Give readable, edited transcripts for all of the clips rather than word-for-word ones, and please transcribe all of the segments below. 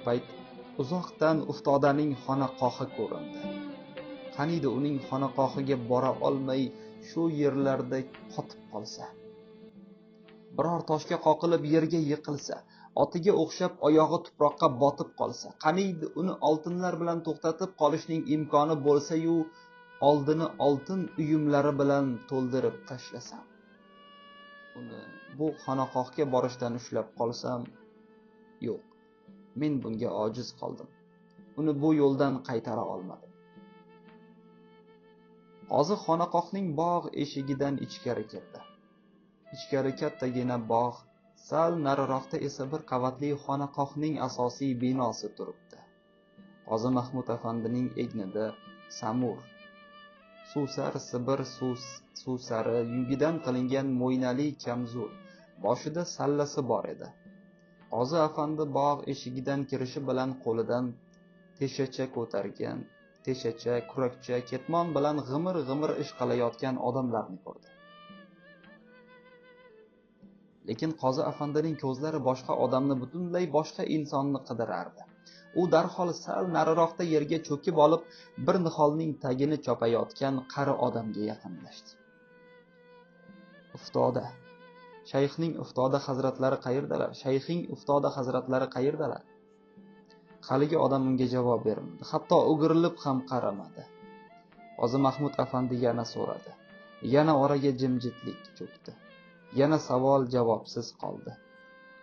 payt uzoqdan Uftodaning xonaqohi ko'rindi. Qaniydi uning xonaqohiga bora olmay shu yerlarda qotib qolsa. Biror toshga qoqilib yerga yiqilsa, otiga o'xshab oyog'i tuproqqa botib qolsa, qaniydi uni oltinlar bilan to'xtatib qolishning imkoni bo'lsa-yu, oldini oltin uyumlari bilan to'ldirib tashlasam. Uni bu xonaqohga borishdan ushlab qolsam, yo'q, men bunga ojiz qoldim. Uni bu yo'ldan qaytara olmadim. Qozi xonaqohning bog' eshigidan ichkari kirdi. Ichkari kattagina bog', sal nariroqda esa bir qavatli xonaqohning asosiy binosi turibdi. Qozi Mahmud afandining egnida samur, suvsar sibir suvsari yungidan qilingan mo'ynali kamzul, boshida sallasi bor edi. Qozi afandi bog' eshigidan kirishi bilan qo'lidan teshacha ko'targan, teshacha, kurakcha, ketmon bilan g'imir-g'imir ish qilayotgan odamlarni ko'rdi. Lekin qozi afandining ko'zlari boshqa odamni, butunlay boshqa insonni qidirardi. U darhol sal nariroqda yerga cho'kib olib, bir niholning tagini chopayotgan qari odamga yaqinlashdi. Uftoda, shayxning Uftoda hazratlari qayerdalar? Shayxing Uftoda hazratlari qayerdalar? Haligi odam unga javob bermadi, hatto o'girilib ham qaramadi. Qozi Mahmud afandi yana so'radi. Yana oraga jimjitlik cho'kdi. Yana savol javobsiz qoldi.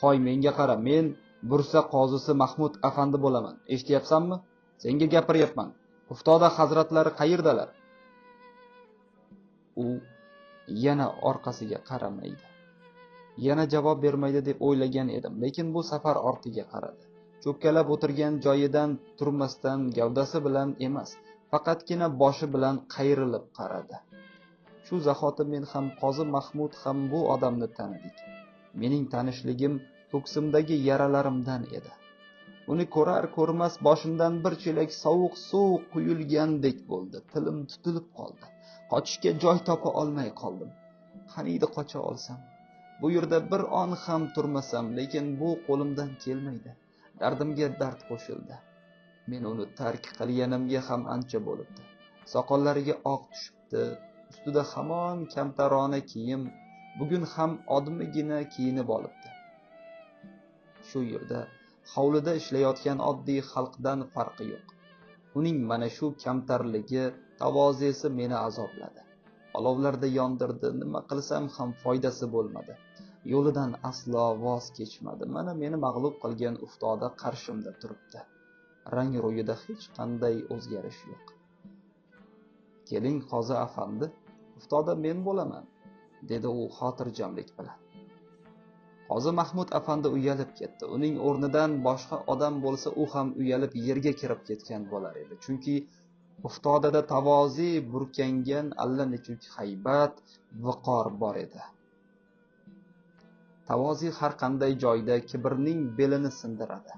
"Hoy, menga qara, men Bursa qozisi Mahmud afandi bo'laman. Eshityapsanmi? Senga gapiryapman. Uftoda hazratlari qayerdalar?" U yana orqasiga qaramaydi. Yana javob bermaydi deb o'ylagan edim, lekin bu safar ortiga qaradi. Cho'kkalab o'tirgan joyidan turmasdan gavdasi bilan emas, faqatgina boshi bilan qayrilib qaradi. Shu zahoti men ham Qozi Mahmud ham bu odamni tanidik. Mening tanishligim ko'ksimdagi yaralarimdan edi. Uni ko'rar ko'rmas boshimdan bir chelak sovuq suv quyilgandek bo'ldi. Tilim tutilib qoldi. Qochishga joy topa olmay qoldim. Qaniydi qocha olsam. Bu yerda bir on ham turmasam, lekin bu qo'limdan kelmaydi. Dardimga dard qo'shildi. Men uni tark qilganimga ham ancha bo'libdi. Soqollariga oq tushibdi. Ustida hamon kamtarona kiyim, bugun ham odmigina kiyinib olibdi. Shu yerda hovlida ishlayotgan oddiy xalqdan farqi yo'q. Uning mana shu kamtarligi, tavozesi meni azobladi. Olovlarda yondirdi, nima qilsam ham foydasi bo'lmadi. Yo'lidan aslo voz kechmadi. Mana meni mag'lub qilgan Uftoda qarshimda turibdi. Rang ro'yida hech qanday o'zgarish yo'q. "Keling, qozi afandi, Uftoda men bo'laman", dedi u xotirjamlik bilan. Qozi Mahmud afandi uyalib ketdi. Uning o'rnidan boshqa odam bo'lsa, u ham uyalib yerga kirib ketgan bo'lar edi. Chunki Uftodada tavozi burkangan allanechuk haybat, viqor bor edi. Tavozi har qanday joyda kibrning belini sindiradi.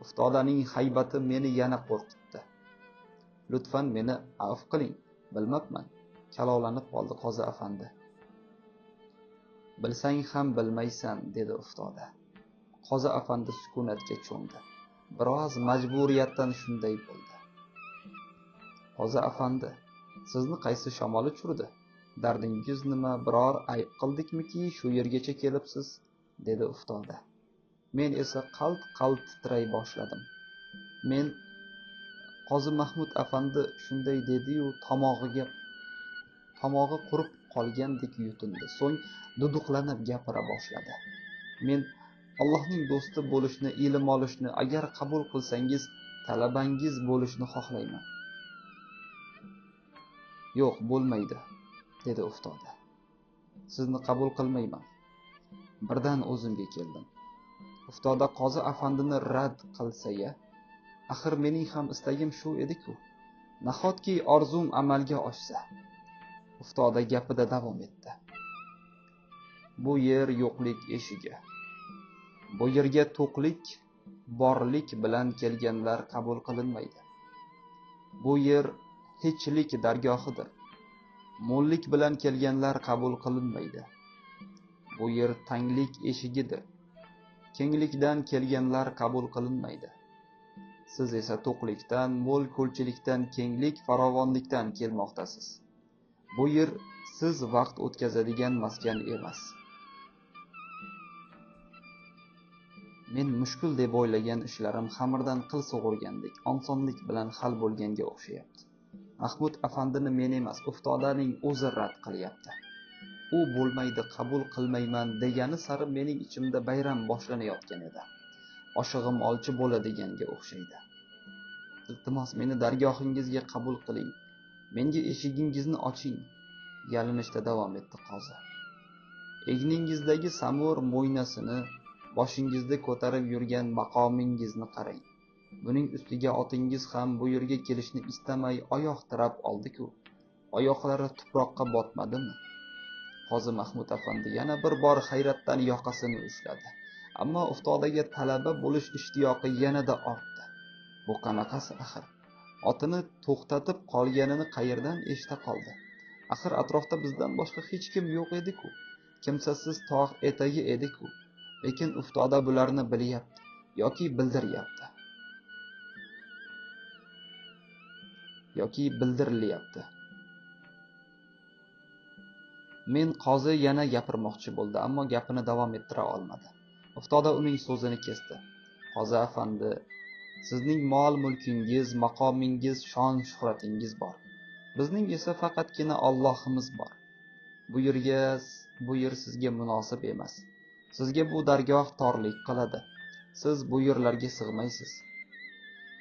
Uftodaning haybati meni yana qo'rqitdi. "Lutfan meni avf qiling, bilmabman", kalovlanib qoldi qozi afandi. "Bilsang ham bilmaysan", dedi Uftoda. Qozi afandi sukunatga cho'mdi. Biroz majburiyatdan shunday bo'ldi. "Qozi afandi, sizni qaysi shamol uchirdi? Dardingiz nima, biror ayb qildikmiki shu yergacha kelibsiz?" dedi Uftoda. Men esa qalt-qalt titray boshladim. Men Qozi Mahmud afandi shunday dedi-yu, tomog'i qurib qolgandek yutindi. So'ng duduqlanib gapira boshladi. "Men Allohning do'sti bo'lishni, ilm olishni, agar qabul qilsangiz, talabangiz bo'lishni xohlayman." "Yo'q, bo'lmaydi", dedi Uftoda. "Sizni qabul qilmayman." Birdan o'zimga keldim. Uftoda qozi afandini rad qilsa-ya, axir mening ham istagim shu edi-ku. Nahotki orzum amalga oshsa? Uftoda gapida davom etdi. "Bu yer yo'qlik eshigi. Bu yerga to'qlik, borlik bilan kelganlar qabul qilinmaydi. Bu yer hechlik dargohidir. Mo'llik bilan kelganlar qabul qilinmaydi. Bu yer tanglik eshigidir. Kenglikdan kelganlar qabul qilinmaydi. Siz esa to'qlikdan, mo'l ko'lchilikdan, kenglik, farovonlikdan kelmoqdasiz. Bu yer siz vaqt o'tkazadigan maskan emas. Men mushkul deb o'ylagan ishlarim xamirdan qil sug'urgandek osonlik bilan hal bo'lganga o'xshayapti. Mahmud afandini men emas, Uftodaning o'zi rad qilyapti. U bo'lmaydi, qabul qilmayman degani sari mening ichimda bayram boshlanayotgan edi. Oshig'im olchi bo'ladiganga o'xshaydi. Iltimos, meni dargohingizga qabul qiling. Menga eshigingizni oching, yalinishda davom etdi qozi. Egningizdagi samur mo'ynasini, boshingizda ko'tarib yurgan maqomingizni qarang. Buning ustiga otingiz ham bu yerga kelishni istamay oyoq tirab oldi-ku. Oyoqlari tuproqqa botmadimi? Qozi Mahmud afandi yana bir bor hayratdan yoqasini ushladi. Ammo Uftodaga talaba bo'lish ishtiyoqi yanada ortdi. Bu qanaqasi axir? Otini to'xtatib qolganini qayerdan eshita qoldi? Axir atrofda bizdan boshqa hech kim yo'q edi-ku. Kimsasiz tog' etagi edi-ku. Lekin Uftoda bularni bilyapti yoki bildiryapti. Yoki bildirilyapti. Men qozi yana gapirmoqchi bo'ldi, ammo gapini davom ettira olmadi. Uftoda uning so'zini kesdi. Qozi afandi, sizning mol-mulkingiz, maqomingiz, shon-shuhratingiz bor. Bizning esa faqatgina Allohimiz bor. Bu yer sizga munosib emas. Sizga bu dargoh torlik qiladi. Siz bu yerlarga sig'maysiz.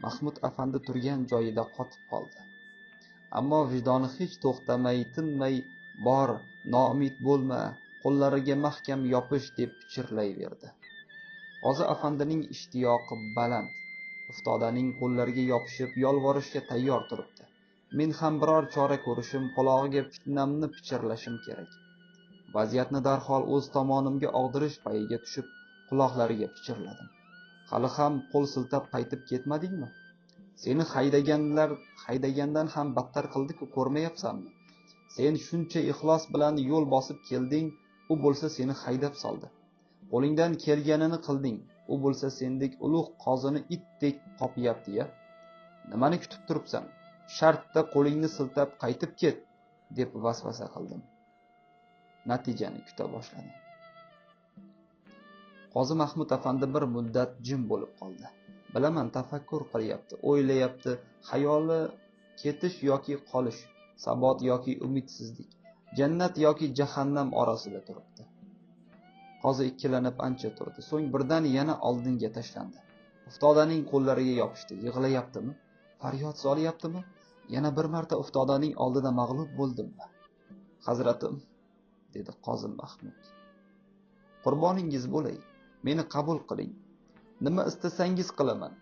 Mahmud afandi turgan joyida qotib qoldi. Ammo vijdoni hech to'xtamay, tinmay, bor, noumid bo'lma, qo'llariga mahkam yopish deb pichirlayverdi. Qozi afandining ishtiyoqi baland. Uftodaning qo'llariga yopishib yolvorishga tayyor turibdi. Men ham biror chora ko'rishim, qulog'iga fitnamni pichirlashim kerak. Vaziyatni darhol o'z tomonimga og'dirish payiga tushib, quloqlariga pichirladim. Hali ham qo'l siltab qaytib ketmadingmi? Seni haydagandan ham battar qildi-ku, ko'rmayapsanmi? Sen shuncha ixlos bilan yo'l bosib kelding, u bo'lsa seni haydab soldi. Qo'lingdan kelganini qilding, u bo'lsa sendek ulug' qozini itdek qopyapti-ya. Nimani kutib turibsan? Shartda qo'lingni siltab qaytib ket, deb vasvasa qildim. Natijani kuta boshladim. Qozi Mahmud afandi bir muddat jim bo'lib qoldi. Bilaman, tafakkur qilyapti, o'ylayapti, xayoli ketish yoki qolish, sabot yoki umidsizlik, jannat yoki jahannam orasida turibdi. Qozi ikkilanib ancha turdi. So'ng birdan yana oldinga tashlandi. Uftodaning qo'llariga yopishdi. Yig'layaptimi? Faryod solyaptimi? Yana bir marta Uftodaning oldida mag'lub bo'ldimmi? Hazratim, dedi Qozi Mahmud. Qurboningiz bo'lay, meni qabul qiling. Nima istasangiz qilaman.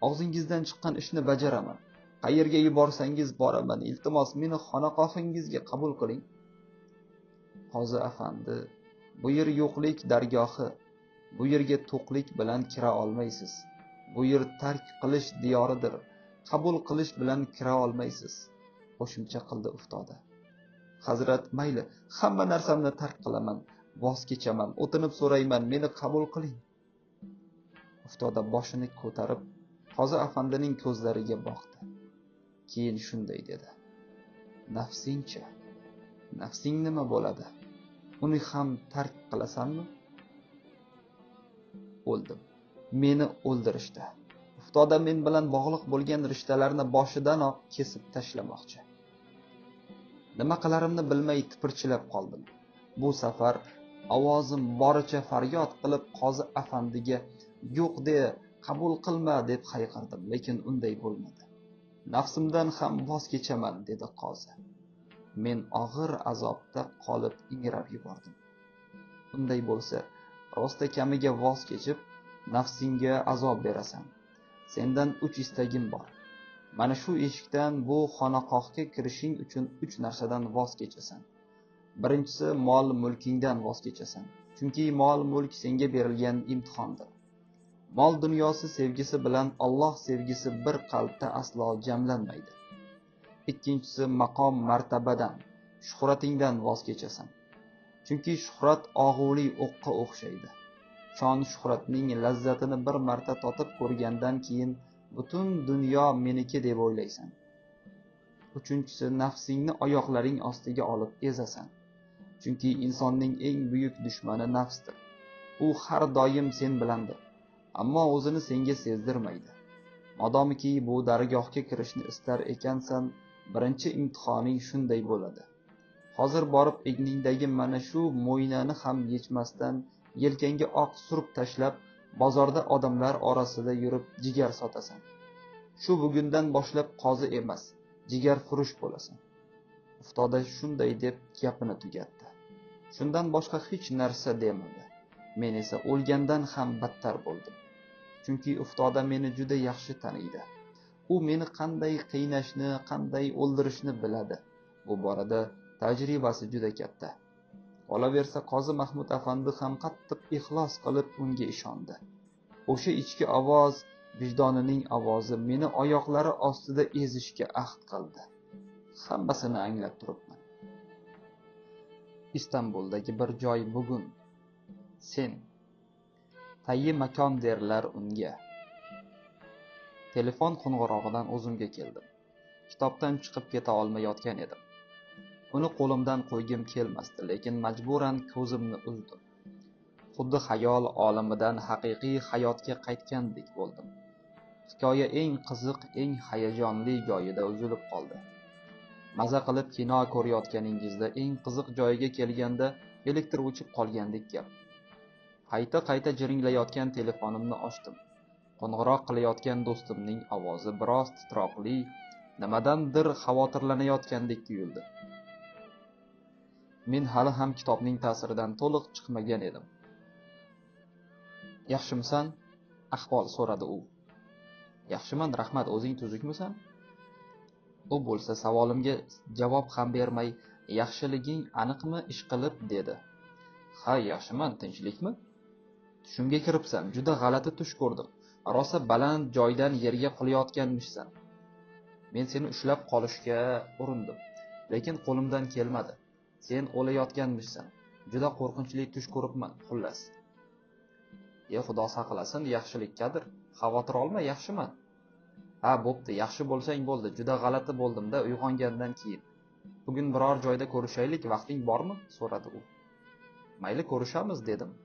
Og'zingizdan chiqqan ishni bajaraman. Qayerga yuborsangiz boraman. Iltimos, meni xonaqohingizga qabul qiling. Qozi afandi, bu yer yo'qlik dargohi. Bu yerga to'qlik bilan kira olmaysiz. Bu yer tark qilish diyoridir. Qabul qilish bilan kira olmaysiz, qo'shimcha qildi Uftoda. Hazrat, mayli, hamma narsamni tark qilaman, voz kechaman, o'tinib so'rayman, meni qabul qiling. Uftoda boshini ko'tarib Qozi afandining ko'zlariga boqdi. Keyin shunday dedi: Nafsingcha, nafsing nima bo'ladi? Uni ham tark qilasanmi? O'ldim. Meni o'ldirishdi. Uftoda men bilan bog'liq bo'lgan rishtalarni boshidanoq kesib tashlamoqchi. Nima qilarimni bilmay tipirchilab qoldim. Bu safar ovozim boricha faryod qilib Qozi afandiga yo'q de, qabul qilma deb hayqirdim, lekin unday bo'lmadi. Nafsimdan ham voz kechaman, dedi qozi. Men og'ir azobda qolib ingrab yubordim. Unday bo'lsa, rosta kamiga voz kechib, nafsingga azob berasan. Sendan 3 istagim bor. Mana shu eshikdan bu xonaqohga kirishing uchun 3 narsadan voz kechasan. Birinchisi, mol mulkingdan voz kechasan. Chunki mol mulk senga berilgan imtihondir. Mol dunyosi sevgisi bilan Alloh sevgisi bir qalbda aslo jamlanmaydi. Ikkinchisi, maqom martabadan, shuhratingdan voz kechasan. Chunki shuhrat og'uvli o'qqa o'xshaydi. Shon shuhratning lazzatini bir marta totib ko'rgandan keyin Butun dunyo meniki deb o'ylaysan. Uchinchisi, nafsingni oyoqlaring ostiga olib ezasan. Chunki insonning eng buyuk dushmani nafsdir. U har doim sen bilandir, ammo o'zini senga sezdirmaydi. Modomiki bu dargohga kirishni istar ekansan, birinchi imtihoning shunday bo'ladi. Hozir borib egningdagi mana shu mo'ynani ham yechmasdan yelkangga oq surib tashlab, bozorda odamlar orasida yurib jigar sotasan. Shu bugundan boshlab qozi emas, jigar furush bo'lasan. Uftoda shunday deb gapini tugatdi. Shundan boshqa hech narsa demadi. Men esa o'lgandan ham battar bo'ldim. Chunki Uftoda meni juda yaxshi taniydi. U meni qanday qiynashni, qanday o'ldirishni biladi. Bu borada tajribasi juda katta. Qolaversa, Qozi Mahmud afandi ham qattiq ixlos qilib unga ishondi. O'sha ichki ovoz, vijdonining ovozi meni oyoqlari ostida ezishga ahd qildi. Hammasini anglab turibman. Istanbuldagi bir joy bugun. Sen. Tayyi makon derlar unga. Telefon qo'ng'irog'idan o'zimga keldim. Kitobdan chiqib keta olmayotgan edim. Uni qo'limdan qo'ygim kelmasdi, lekin majburan ko'zimni uzdim. Xuddi xayol olamidan haqiqiy hayotga qaytgandek bo'ldim. Hikoya eng qiziq, eng hayajonli joyida uzilib qoldi. Maza qilib kino ko'rayotganingizda eng qiziq joyiga kelganda elektr o'chib qolgandek gap. Qayta-qayta jiringlayotgan telefonimni ochdim. Qo'ng'iroq qilayotgan do'stimning ovozi biroz titroqli, nimadandir xavotirlanayotgandek tuyuldi. Men hali ham kitobning ta'siridan to'liq chiqmagan edim. Yaxshimisan? Ahvol so'radi u. Yaxshiman, rahmat, o'zing tuzukmisan? U bo'lsa savolimga javob ham bermay, yaxshiliging aniqmi ishqilib dedi. Ha, yaxshiman, tinchlikmi? Tushimga kiribsan, juda g'alati tush ko'rdim. Rosa baland joydan yerga qulayotganmishsan. Men seni ushlab qolishga urindim, lekin qo'limdan kelmadi. Sen o'layotganmishsan. Juda qo'rqinchli tush ko'ribman, xullas. E, Xudo saqlasin, yaxshilikkadir. Xavotir olma, yaxshiman. Ha, bo'pti, yaxshi bo'lsang bo'ldi. Juda g'alati bo'ldim-da uyg'ongandan keyin. Bugun biror joyda ko'rishaylik, vaqting bormi? So'radi u. Mayli, ko'rishamiz dedim.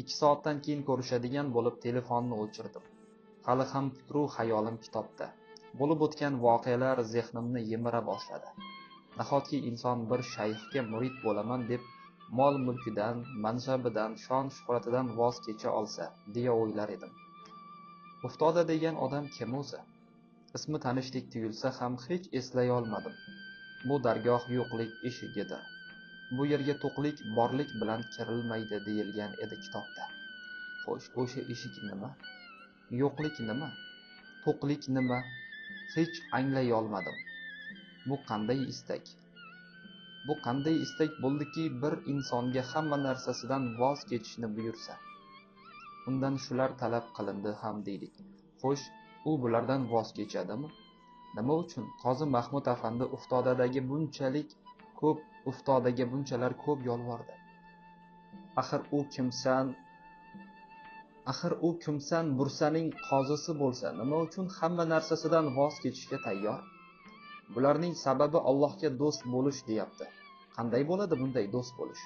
2 soatdan keyin ko'rishadigan bo'lib telefonni o'chirdim. Hali ham fikru xayolim kitobda. Bo'lib o'tgan voqealar zehnimni yemira boshladi. Nahotki inson bir shayxga murid bo'laman deb mol-mulkidan, mansabidan, shon-shuhratidan voz kecha olsa, deya o'ylar edim. Uftoda degan odam kim o'zi? Ismi tanishdek tuyulsa ham hech eslay olmadim. Bu dargoh yo'qlik eshigidir. Bu yerga to'qlik, borlik bilan kirilmaydi deyilgan edi kitobda. Xo'sh, o'sha eshik nima? Yo'qlik nima? To'qlik nima? Hech anglay olmadim. Bu qanday istak? Bu qanday istak bo'ldiki, bir insonga hamma narsasidan voz kechishni buyursa? Undan shular talab qilindi ham deylik. Xo'sh, u bulardan voz kechadimi? Nima uchun Qozi Mahmud afandi Uftodadagi bunchalik ko'p, Uftodaga bunchalar ko'p yolvordi? Axir u kimsan? Axir u kimsan Bursaning qozisi bo'lsa, nima uchun hamma narsasidan voz kechishga tayyor? Bularning sababi Allohga do'st bo'lish deyapti. Qanday bo'ladi bunday do'st bo'lish?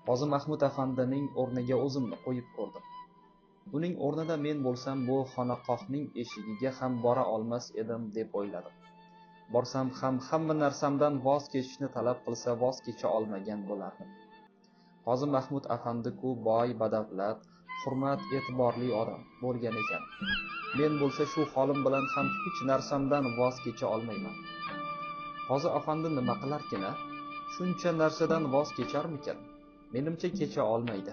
Qozi Mahmud afandining o'rniga o'zimni qo'yib ko'rdim. Uning o'rnida men bo'lsam bu xonaqohning eshigiga ham bora olmas edim deb o'yladim. Borsam ham hamma narsamdan voz kechishni talab qilsa voz kecha olmagan bo'lardim. Qozi Mahmud afandi-ku boy, badavlat, hurmat, e'tiborli odam bo'lgan ekan. Men bo'lsa shu holim bilan ham hech narsamdan voz kecha olmayman. Qozi afandi nima qilarkin-a? Shuncha narsadan voz kecharmikan? Menimcha kecha olmaydi.